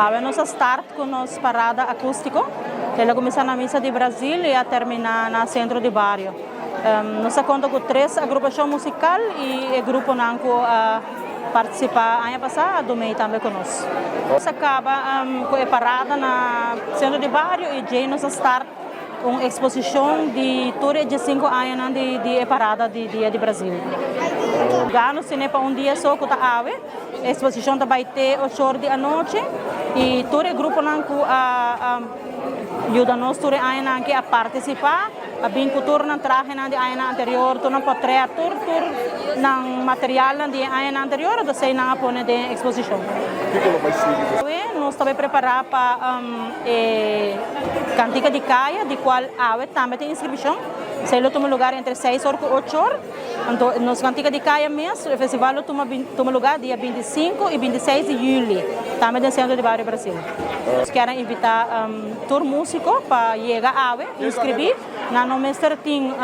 Awe nos a start ku nos parada akústiko. El a kuminsá na Misa di Brasil i a terminá na Sentro di Bario. Nos a konta ku tres agrupashon musikal i e gruponan ku a partisipá aña pasá a dumei tambe ku nos. Nos a kaba ku e parada na Sentro di Bario i djei nos a start un eksposishon di tur e diesinku añanan di e parada di Dia di Brasil. Lugá nos tene pa un dia so ku ta awe. E eksposishon ta bai te ochor di anochi i tur e gruponan ku a yuda nos tur e añanan aki a partisipá a bin ku tur nan trahenan di añanan anterior, tur nan potrèt, tur tur nan materialnan di e añanan anterior, entonces esei nan a pone den e eksposishon. Kiko lo bai sigui despues? Awe nos ta bai prepará pa e Kantika di Kaya, di kual awe tambe tin inskripshon. Esei lo tuma lugar entre seis or ku ocho or. Anto nos Kantika di Kaya mes, e festival lo tuma tuma lugar dia 25 i 26 di juli, tambe den Sentro di Bario Brasil. Nos kier a invitá tur músiko pa yega awe, inskribí. Nan no mester tin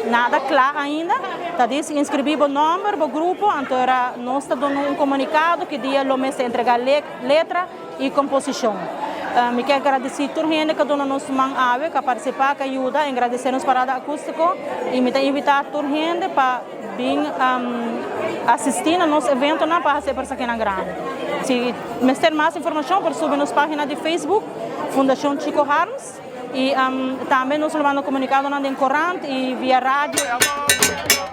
nada kla ainda. Ta dis inskribí bo nòmber, bo grupo, anto era nos ta duna un komunikado ki dia lo mester entregá letra i komposishon. Mi kier gradisí tur hende ku a duna nos man awe, ku a partisipá, ku a yuda. Engradesé nos parada akústiko i mi ta invitá tur hende pa bin asistí na nos eventonan pa hasi e persakinan grandi. Si mester mas informashon por subi nos página di Facebook, Fundashon Chico Harms, i tambe nos lo manda komunikadonan den korant i via radio.